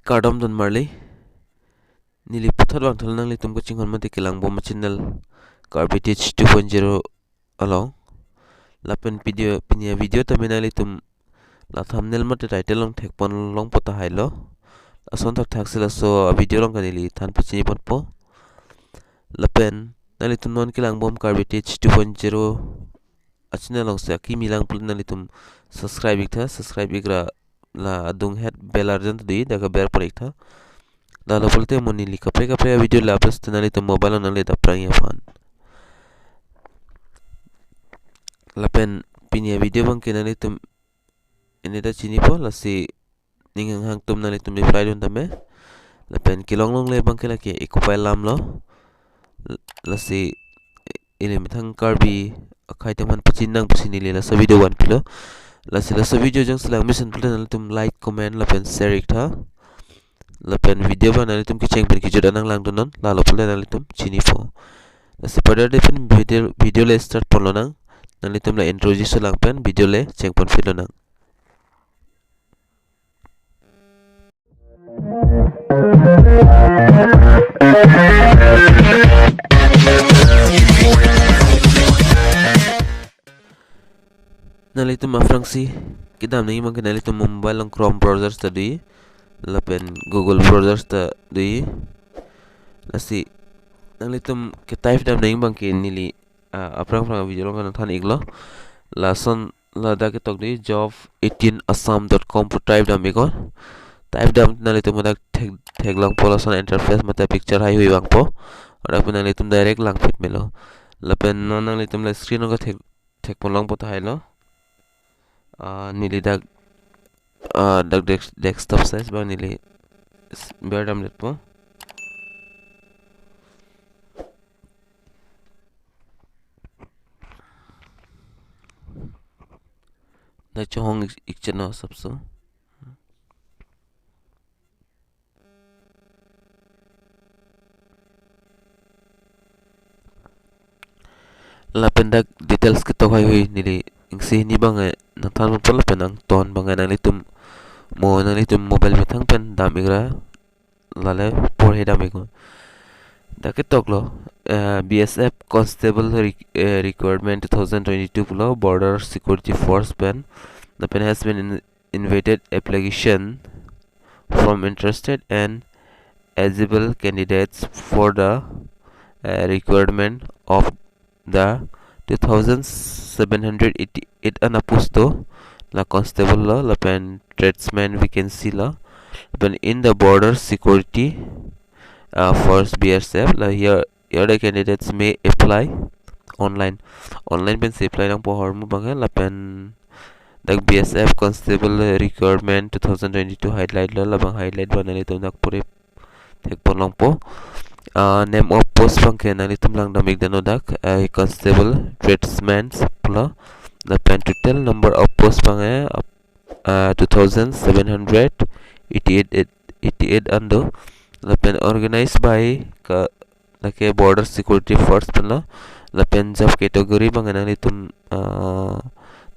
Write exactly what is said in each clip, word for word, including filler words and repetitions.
kardom don marli. Neli puthot vangthu nanglitum kachinghon mate kelangbom a-channel Karbi Teach two point zero along. Lapen video, pini a-video tame nanglitum la thumbnail mate title along thekpon longpo tahai lo. Lason thakthak si laso a-video along ke neli than pachini ponpo. Lapen nanglitum non kelangbom Karbi Teach two point zero a-channel along si akimi lang pulote nanglitum subscribe iktha, subscribe ikra la adung het bell arjan ta dei, dak aber pon iktha. Lalo pulote mo neli kaprek kaprek a-video la upload te nanglitum mobile along nangle daprang aphan. Lapen pini a-video abang ke nanglitum ini ta chinipo, lasi ning hanghang atum nanglitum reply dun tame. Lapen kelong longle abang ke lake ekupai alam lo. L-, lasi ili methang Karbi akhei atum aphan pachinang pusi neli laso video vanpilo. Lasi laso video jongsi lang mesen pulote nanglitum like, comment lapen share iktha. Lapen video abang nanglitum kecheng pen kejut anang langdunnon, lalo pulote nanglitum chinipo. Lasi pada de pen video, video le start ponlonang. Nanglitum la introduce lang pen video le cheng pon filonang. Nanglitum aphrangsi kedam nangji abang ke nanglitum mobile along Chrome browser ta dei, lapen Google browser ta dei. Lasi nanglitum ke type dam nangji abang ke neli, ah, aphrang aphrang video along nangthan iklo. Lason ladak ketok dei job eighteen assam dot com pu type dam iknon. Type dam nanglitum dak thek, theklongpo, lason interface mate picture heihui vangpo. Ladak pen nanglitum direct langphet melo. Lapen non nanglitum la screen along thek, thekpon longpo tahai lo. Ah, neli dak, ah, dak desk-, desktop size abang neli s-, ber damdetpo. Dak chohong ik, ikcheno asapso. Lapen dak details ketok heihui neli isi hini abang, eh, nangthan ponpo lapen angton abang, eh, nanglitum mo nanglitum mobile methang pen dam ikra, lale porhe dam iknon. Dak ketoklo, eh, B S F Constable re-, eh, Requirement two thousand twenty-two pulo, Border Security Force pen. Lapen has been in-, invited application from interested and eligible candidates for the, uh, requirement of the two thousand seven hundred eighty-eight an a-post do, la constable lo, lapen tradesman vacancy lo, lapen in the border security, uh, force B S F, la here, here the candidates may apply online. Online pensi apply nangpo ahormu abang ke, lapen dak B S F Constable Requirement two thousand twenty-two highlight lo, labang highlight abang nanglitum dak puri thekpon longpo. Ah, name of post abang ke nanglitum langdam ikdamnon dak, ah, constable tradesman pulo. Lapen total number of post abang ke, ah, two thousand seven hundred eighty-eight, eighty-eight an do. Lapen organized by ke lake Border Security Force pen lo. Lapen job category abang ke nanglitum, ah,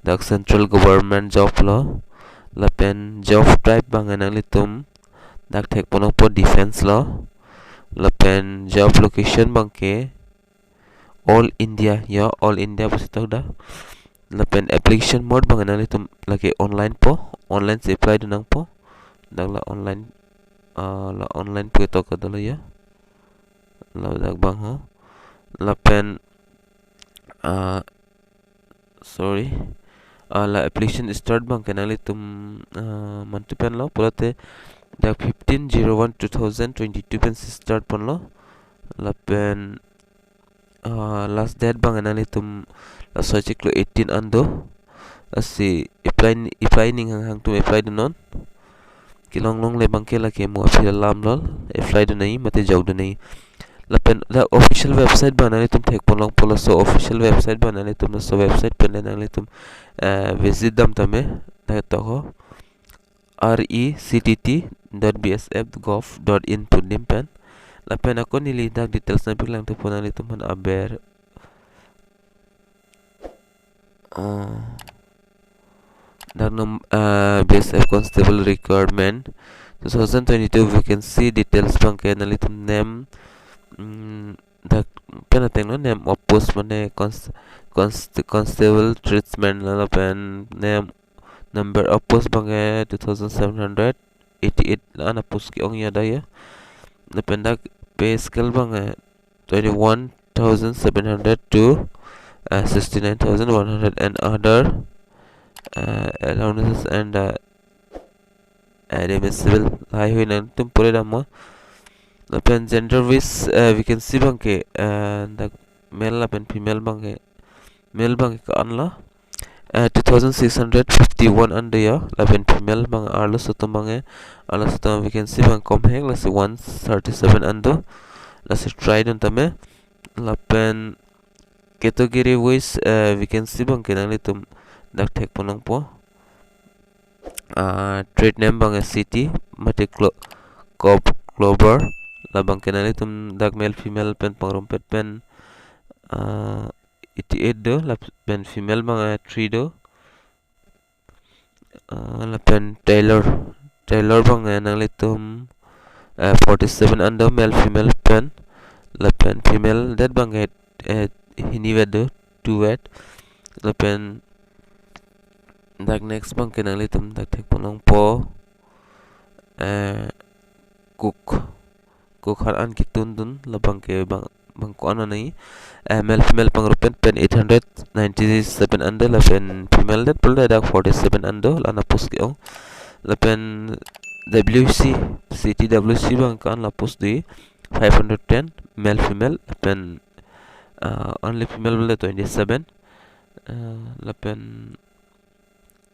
dak central government job lo. Lapen job type abang ke nanglitum dak thekpon longpo defense lo. Lapen job location abang ke all India, ya, all India pusi tok dak. Lapen application mode abang ke nanglitum lake online po, online si apply dun nangpo. Dak la online, ah, la online pu ketok dolo ya. Ladak abang ho. Lapen, ah, sorry. Ah, la application start abang ke nanglitum, ah, mantu pen lo pulote dak fifteen zero one two thousand twenty-two pensi start ponlo. Lapen, ah, last date abang ke nanglitum laso achiklo eighteen an do. Lasi apply, apply ning hanghang atum apply dunnon. Kelong longle abang ke lake mo aphi alam lo, apply dun nangji mate jok dun nangji. Lapen dak official website abang nanglitum thekpon longpo, laso official website abang nanglitum laso website pen le nanglitum, eh, visit dam tame, dak tok ho, R E C T T dot B S F gov dot in pu adim pen. Lapen ako neli dak details nangpaklang thupo nanglitum aphan aber. Ah, dak nom, ah, B S F Constable Requirement two thousand twenty-two vacancy details abangke nanglitum name, mm, dak pen ateng lo, name of post mane const-, const-, constable tradesman, lapen name, number of post abangke two thousand seven hundred eighty-eight, la-an a post ke-ong ya da ya. Lapen dak pay scale abangke twenty-one thousand seven hundred to, uh, sixty-nine thousand one hundred and other, uh, allowances and, uh, admissible lahai hui nangtum pure damnon. Lapen gender wise, uh, vacancy abangke, uh, dak male lapen female abangke, male abangke ko-an lo, uh, two thousand six hundred fifty-one an do ya, lapen female abang arloso atum abangke, arloso atum vacancy abang komhek, lasi one thirty-seven an do, lasi try dun tame. Lapen category wise, uh, vacancy abangke nanglitum dak thekpon longpo. Uh, trade name abangke city mate clo-, cop-, clover, labangke nanglitum dak male female pen pangrumpet pen, uh, eighty-eight do, lapen female abangke three do. Uh, lapen tailor, tailor abangke nanglitum, uh, forty-seven an do male female pen, lapen female det abangke, uh, hini vet do, two vet. Lapen dak next abangke nanglitum dak thekpon longpo, uh, cook, cook han an ketun dun, labangke abang, abang ko-an anai, uh, male female pangrumpet pen eight hundred ninety-seven an do, lapen female det pulote dak forty-seven an do, la-an a post ke-ong. Lapen W C, city W C abang ko-an la post do, five hundred ten, male female, lapen, uh, only female pulote twenty-seven, uh, lapen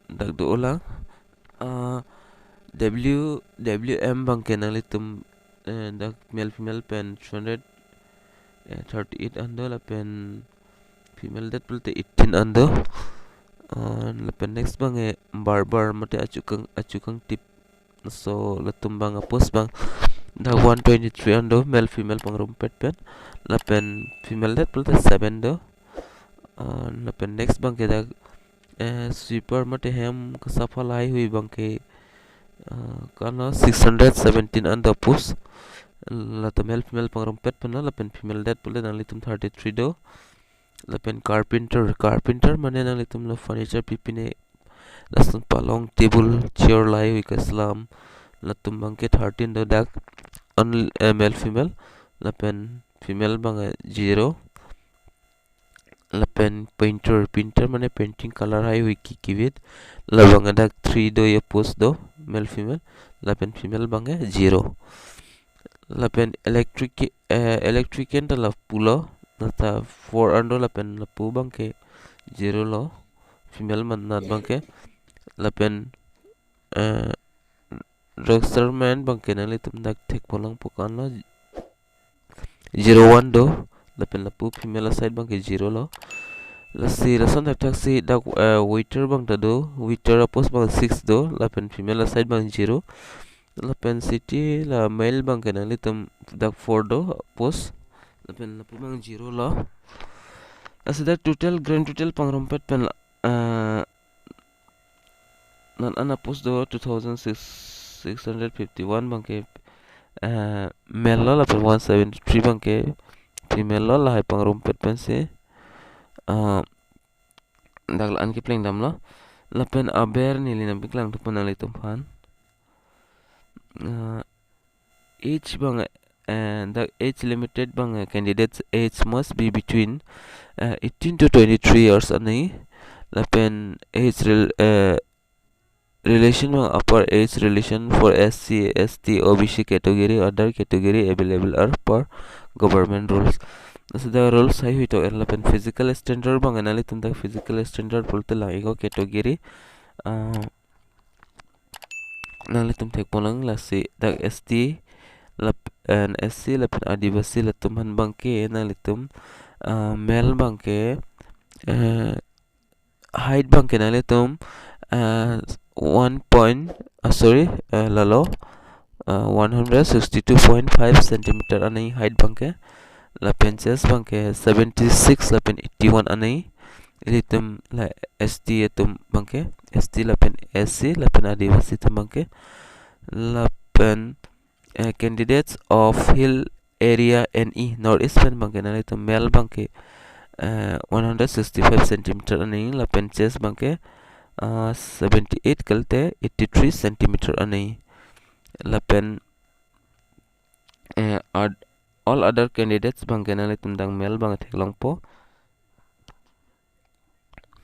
dak do ola, uh, W, W M abangke nanglitum, uh, dak male female pen three hundred, uh, thirty-eight an do, lapen female det pulote eighteen an do. Uh, lapen next abangke barber mate achukang, achukangtip, so latum abang a post abang dak one twenty-three an do, male female pangrumpet pen, lapen female det pulote seven do. Uh, lapen next abangke dak, eh, sweeper mate hem kasapha lahai hui abangke, uh, ko-an lo, six hundred seventeen an do a post. Latum male female pangrumpet pen lo, lapen female det pulote nanglitum thirty-three do. Lapen carpenter, carpenter mane nanglitum lo furniture pipine, lason palong, table, chair lahai hui kaslam, latum abangke thirteen do dak, only, eh, male female, lapen female abangke zero. Lapen painter, painter mane painting color lahai hui ki kivit, labangke dak three do ya post do, male female, lapen female abangke zero. Lapen electric, eh, electrician ta lapu lo, nata four an do, lapen lapu abangke zero lo, female mane nat abangke. Lapen, eh, drugstore man abangke nanglitum dak thekpon longpo, ko-an lo, zero one do, lapen lapu female aside abangke zero lo. Lasi lason thakthak si dak, eh, waiter abang ta do, waiter a post abang six do, lapen female aside abang zero. Lapen city la male abangke nanglitum dak four do post, lapen lapu abang zero lo. Lasi dak total, grand total pangrumpet pen la, eh, la-an a post do two thousand six, six hundred fifty-one abangke, eh, male lo, lapen one seventy-three abangke female lo, lahai pangrumpet pensi, eh, dak la-an kepleng damlo. Lapen aber neli nangpaklang thupo nanglitum aphan. Eh, age abang, eh, the age limited abang, eh, candidates age must be between, eh, eighteen to twenty-three years anai. Lapen age rel-, eh, relation abang, upper age relation for S C, S T, O B C category, other category available are per government rules. Lasi dak rules lahai hui to er. Lapen physical standard abang, nanglitum dak physical standard pulote lang ego category, ah, nanglitum thekpon lang, lasi dak S T, lap-, and S C lapen Adivasi latum aphan abangke nanglitum, ah, male abangke, eh, height abangke nanglitum, ah, one point, ah, sorry, eh, lalo, ah, one hundred sixty-two point five centimeter anai height abangke. Lapen chest abangke seventy-six lapen eighty-one anai. Ilitum la S T atum abangke, S T lapen S C lapen Adivasi atum abangke. Lap-, Lapen eh, candidates of hill area N E, North East pen abangke nanglitum male abangke eh, one hundred sixty-five centimeter an nangji, lapen chest abangke ah, seventy-eight kalte eighty-three centimeter an nangji. Lapen eh, ad- all other candidates abangke nanglitum dak male abang theklongpo.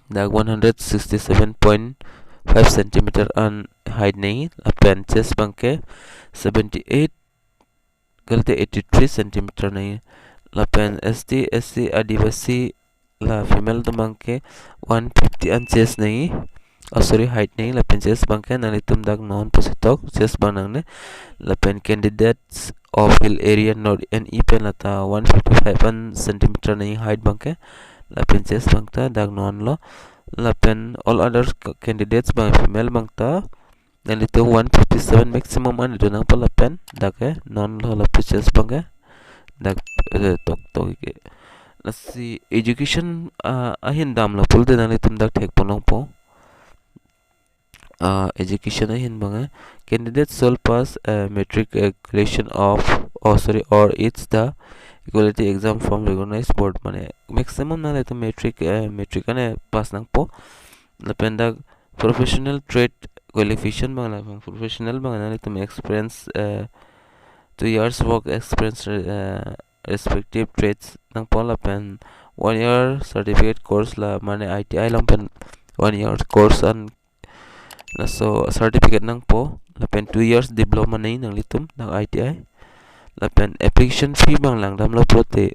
Dak one hundred sixty-seven point five centimeter an height nangji, lapen chest abangke seventy-eight kalte eighty-three centimeter nangji. Lapen S T, S C, Adivasi la female atum abangke one fifty an chest nangji. Oh, sorry, height nangji, lapen chest abangke nanglitum dak non pusi tok, chest abang nangne. Lapen candidates of hill area North N E pen lata one fifty-five an centimeter nangji height abangke. Lapen chest abang ta dak non lo. Lapen all other c- candidates abang female abang ta nanglitum one fifty-seven maximum an do nangpo, lapen dak ke non lo, lapen chest abangke dak eh, tok tok ke. Lasi education ah, ahin damlo pulote nanglitum dak thekponlongpo. Ah, education ahin abang eh, candidates shall pass uh, matriculation of, oh, sorry, or it's the equality exam from recognized board, mane maximum nanglitum matric eh, matric ane pass nangpo. Lapen dak professional trade qualification abang, lapen professional abang nanglitum experience eh, two years work experience eh, respective trades nangpo, lapen one year certificate course la mane I T I along pen one year course an laso certificate nangpo, lapen two years diploma nangji nanglitum dak I T I. Lapen application fee abang langdamlo pulote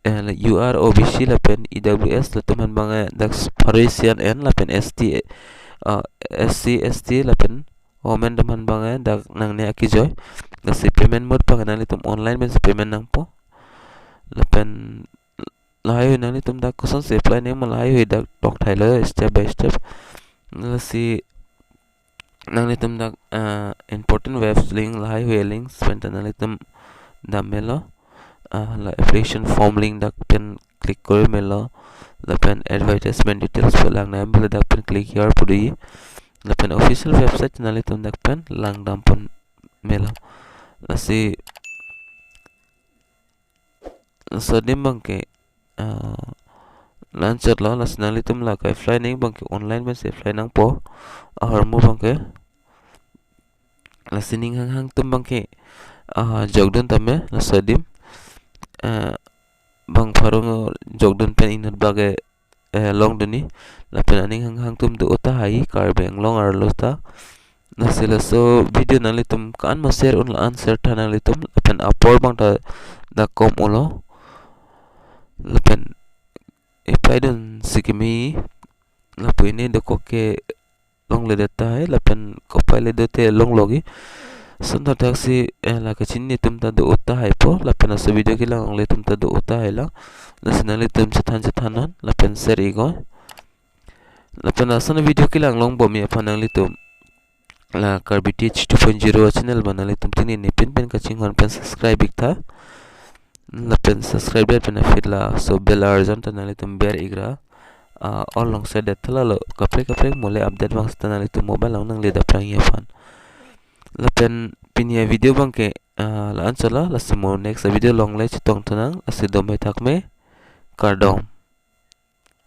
eh, la U R, O B C lapen E W S latum aphan abang eh, dak pharo isi an en, lapen S T eh, ah, S C, S T lapen women atum aphan abang eh, dak nangne akejoi. Lasi payment mode abang nanglitum online pensi payment nangpo. Lapen lahai hui nanglitum dak kosonsi apply nangji ma, lahai hui dak tok thailo step by step. Lasi nanglitum dak ah, important webs link, lahai hui links pen ta nanglitum dam melo. Ah, la application form link dak pen click kori melo. Lapen advertisement details pen lang nang melo, dak pen click here pudi. Lapen official website nanglitum dak pen langdam pon melo. Lasi laso adim abangke ah, la-anchot lo, lasi nanglitum la ka-apply nangji abangke online pensi apply nangpo, ahormu abangke. Lasi ning hanghang atum abangke ah, jokdun tame laso adim ah, bang pharo jokdun pen inut bak eh, longdunji, lapen aning hanghang atum do tahai Karbi Anglong arlo ta. Lasi laso video nanglitum ko-an ma share un, la-an share tha nanglitum, lapen apor abang ta dak kom ulo. Lapen apply dunsi kimi, lapu ini dokok ke longledet tahai, lapen kopai le dote longlo ke. Lason thakthak si eh, la kachini atum ta do tahaipo, lapen laso video kelang longle atum ta do tahai lang. Lasi nanglitum chethan chethan non, lapen share iknon. Lapen lason video kelang longbomji aphan nanglitum la Karbi Teach two point zero channel abang nanglitum pini ne pin pen kachinghon pen subscribe ik tha. Lapen subscribe det pen aphi laso bell arjan ta nanglitum ber ikra. Ah, all along share det tha, lalo kaprek kaprek mole update abang seta nanglitum mobile along nangle dapprangji aphan. Lapen pini avideo abangke ah, la-anchot lo, lasi mo next video along le chetong thunang, lasi dome thakme, kardom.